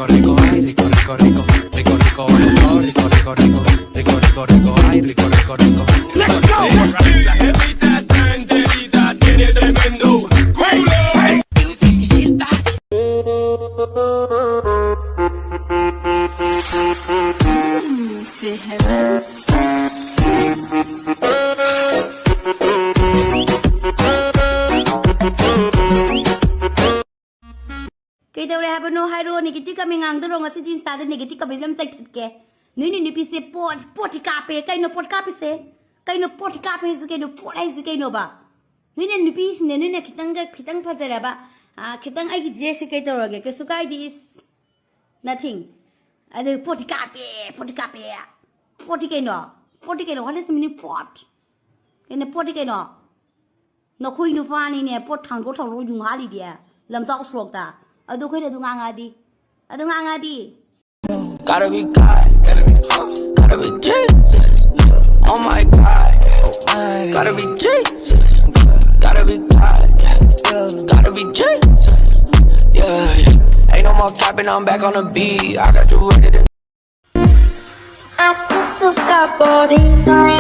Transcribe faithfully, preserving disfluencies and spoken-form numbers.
Rico, ay, rico, rico, rico, rico, rico, rico, rico, rico, rico, rico, rico, rico, ay, rico, rico, rico. Let's go. Esa jevita es tremendita, tiene tremendo culo. ꯀꯩꯗꯧꯔꯦ ꯍꯥꯏꯕꯅꯣ ꯍꯥꯏꯔꯣ? Negative ꯀꯃꯦꯟ ꯉꯥꯡꯗꯔꯣ? ꯉꯁꯤꯗꯤ ꯏꯟꯁꯇꯥꯗ negative ꯀꯃꯦꯟ ꯑꯃ ꯆꯥꯏꯊꯠꯀꯦ꯫ ꯅꯣꯏꯅ ꯅꯨꯄꯤꯁꯦ ꯄꯣꯠ, ꯄꯣꯠꯇꯤ ꯀꯥꯞꯄꯦ꯫ ꯀꯩꯅꯣ ꯄꯣꯠ ꯀꯥꯞꯄꯤꯁꯦ? ꯀꯩꯅꯣ ꯄꯣꯠ ꯀꯥꯞꯄꯦ ꯍꯥꯏꯁꯦ ꯀꯩꯅꯣ? ꯄꯣꯠ ꯍꯥꯏꯁꯦ ꯀꯩꯅꯣꯕ? ꯅꯣꯏꯅ ꯅꯨꯄꯤꯁꯤꯡꯅꯦ, ꯅꯣꯏꯅ ꯈꯤꯇꯪꯒ, ꯈꯤꯇꯪ ꯐꯖꯔꯕ, ꯑ, ꯈꯤꯇꯪ ꯑꯩꯒꯤ ꯗ꯭ꯔꯦꯁꯁꯦ ꯀꯩ ꯇꯧꯔꯒꯦ? ꯀꯩꯁꯨ ꯀꯥꯏꯗꯦ, is nothing. ꯑꯗꯨ ꯄꯣꯠꯇꯤ ꯀꯥꯞꯄꯦ, ꯄꯣꯠꯇꯤ ꯀꯥꯞꯄꯦ꯫ ꯄꯣꯠꯇꯤ ꯀꯩꯅꯣ? ꯄꯣꯠꯇꯤ ꯀꯩꯅꯣ? What is the meaning ꯄꯣꯠ? ꯀꯩꯅꯣ ꯄꯣꯠꯇꯤ ꯀꯩꯅꯣ? ꯅꯈꯣꯏ ꯅꯨꯄꯥꯅꯤꯅꯦ ꯄꯣꯠ ꯊꯥꯡꯗꯣꯛ ꯊꯥꯡꯗꯣꯛ ꯌꯨꯡ ꯍꯥꯜꯂꯤꯗꯤ ꯂꯝꯖꯥꯎ ꯁꯣꯔꯣꯛꯇ꯫ ꯑꯗꯨ ꯑꯩꯈꯣꯏꯅ ꯑꯗꯨ ꯉꯥꯡꯉꯛꯑꯗꯤ, ꯑꯗꯨ ꯉꯥꯡꯉꯛꯑꯗꯤ꯫ Gotta be God, gotta be Jesus. Oh my God, gotta be Jesus, gotta be God, gotta be Jesus. Yeah, yeah. Ain't no more capping, I'm back on the beat. I got you ready to. Aku suka body.